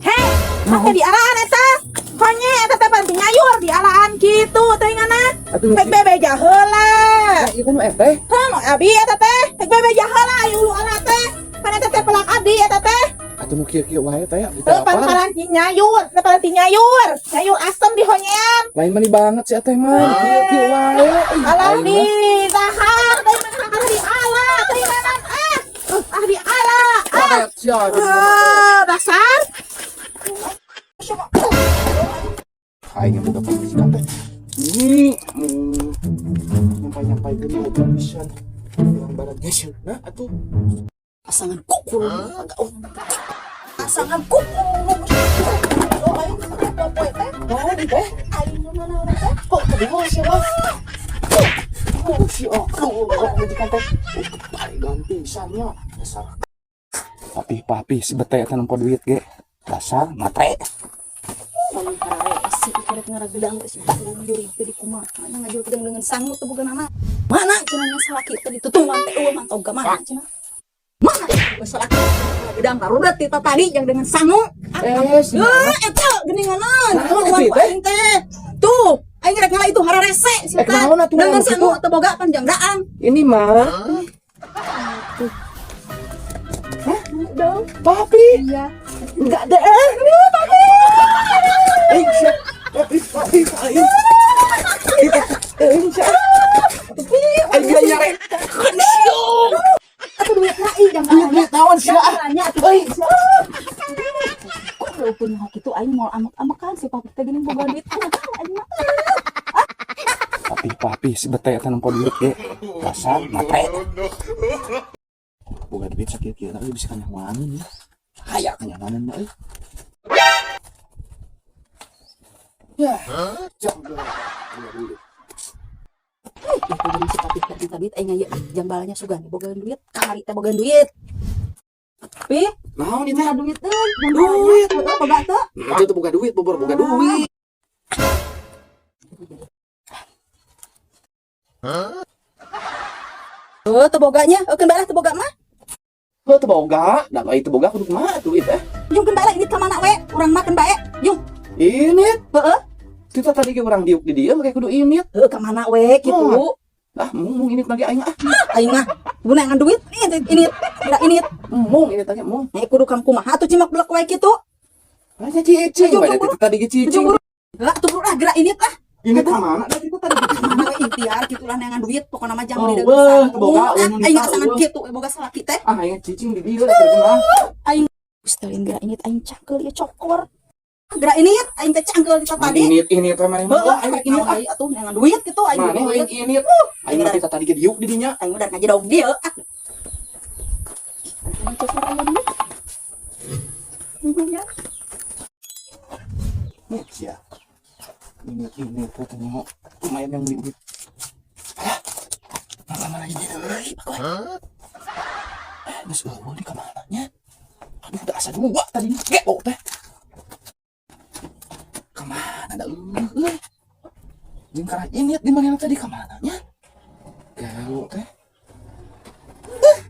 Hei, make dialaan eta. Honye eta teh pan nyayur dialaan kitu teh ngana. Atuh. Rek bebeja heula. Ieu kan teh. Heuh, nu abi eta teh. Rek bebeja heula ayo ulu ala teh. Pan eta teh pelak abdi eta teh. Atuh nu kieu-kieu wae teh abdi teh Heuh, pan lapar. paranti nyayur, teh paranti nyayur. Nyayur asem di honyean. Lain mani banget sih teh mah. Kieu-kieu wae. Ih, Alah aing di mah. dahar teh mana kalah di ala teh mana ah. Ah di ala. Ah. Sia. Ah, dasar. Aing yang boga pamajikan teh. Ini nyampai-nyampai ke mobil pisan. Urang barat geus nah atuh. Pasangan kukur. Pasangan kukur. Oh, aing popoe teh. Naon di teh? Aing mana urang teh? Kok kedua sih mah? Oh, si aku pamajikan teh. Oh, ganti pisannya. Dasar. Papi, papi, si bete eta nempo duit ge. Dasar matre. Paling hararese ieu ngaragedang teh si Bagong jurig teh di kumaha na ngajual gedang dengan sangu teh boga nama. Mana cenah nya salaki teh ditutungan teh eueuh mantog ka mana cenah. Mana boga salaki gedang karudet ti tadi yang dengan sangu. Eh, si Eh, eta geuninganan. Naon Tuh, itu, teh? aing teh. Tuh, aing rek ngala itu hararese si Eh, teh. kunaon atuh Dengan ngala sangu kitu? teh boga panjang daang. Ini mah. Hah? Dong. Papi. Iya. Enggak ada. Eh, papi. Eh, siap. Papi, papi, aing. Eh, siap. Aing gila nyare. Kan siung. Atuh duit na ih jangan Duit duit naon sia? Nya atuh. Euy, sia. Kok walaupun hak itu aing mau amak-amakan si papi teh geuning boga duit aing mah. Papi, papi, si bete eta nempo duit ge. Dasar matre. Boga duit sakieu-kieu euy bisa kanyahoaneun ya. Haya kanyahoaneun mah euy. Ya, jam boga duit. Itu geuning si papi teh minta duit aing aya jang balanya sugan boga duit, kamari teh boga duit. Pi, Naon ieu teh? mana duit euy? Jang Duit. balanya. Heeh, boga teu? Itu tuh boga duit, bobor boga duit. Heuh, teu boganya. Heukeun bae lah teu boga mah. Heuh teu boga, da bae teu boga kudu kumaha tuh ieu teh? Jung keun bae lah ini ka mana we? Urang mah keun bae. Jung. Ini Heeh. kita tadi ge urang diuk di dieu make kudu init. Heuh, ka mana we kitu? Ah, mung mung init lagi aing ah. Aing mah gunangan duit ini ini geura init. Mung init lagi mung. Nya kudu kam kumaha atuh cimak blek we kitu. Hanya cicing, Ujung, bae buru. tadi tadi ge cicing. Ujung buru. Lah tuh buru ah geura init ah. Ini ka mana da kita tadi ge? Mana we ikhtiar kitu lah neangan duit pokona mah jang Oh, di weh, sangu. boga, Ah, eueuh, aing nita, asangan eueuh. kitu we boga salaki teh. Ah, aing cicing di dieu da terkenal. Aing geus teh geura init aing cangkeul ieu cokor. Geura init aing teh cangkeul di tadi. Init init we maneh mah. Heeh, Aing init ah. aing atuh neangan duit kitu aing Maneh duit. aing init. Aing mah kita tadi ge diuk di dinya. Aing udah ngajedog dieu ah. Aing cokor aya duit. Nya. Nih sia. Init init katanya lumayan yang beli duit. Alah, mana lagi dia euy, Pak. Eh, geus eueuh di ka mana nya? Aduh, udah asa dua tadi geo teh. Kemana da eueuh? Jeung kana init di mana tadi kemana nya? Gelo teh.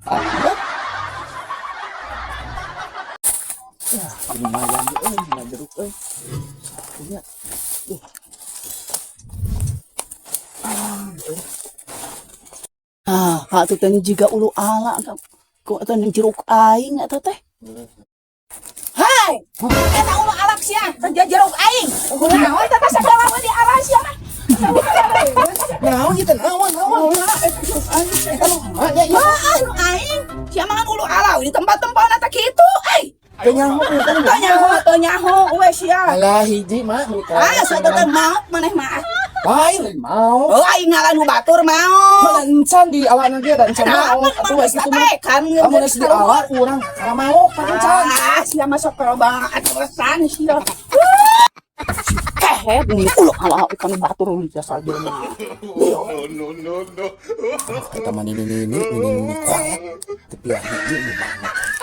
Ah, ya, lumayan euy, nggak jeruk euy. Punya. Ah, atuh teh jiga ulu ala ku atuh jeruk aing eta teh. Hai, eta ulu alak sia, kerja jeruk aing. Naon eta teh sagala we di ala sia mah. Naon ieu teh naon naon? Eta nu nya ieu. Ah, nu aing. Sia mah kan ulu ala di tempat-tempat eta kitu. Ai, Teu nyaho eta nu. teu nyaho, teu nyaho we sia. Alah hiji mah meuni Ah, sia teh maot maneh mah. Lain lain mau. Oh, aing ngalah nu batur maot. Mana encan di awakna ge da encan mau. Atuh we kitu mah. Kan Lamun geus di awak urang cara mau kan encan. Ah, sia masuk ke lubang atusan sia. Kehet nih ulu ala ikan batur jasa jelema. No, no, no. Eta mah nini nini nini nini koret. Tapi hiji banget.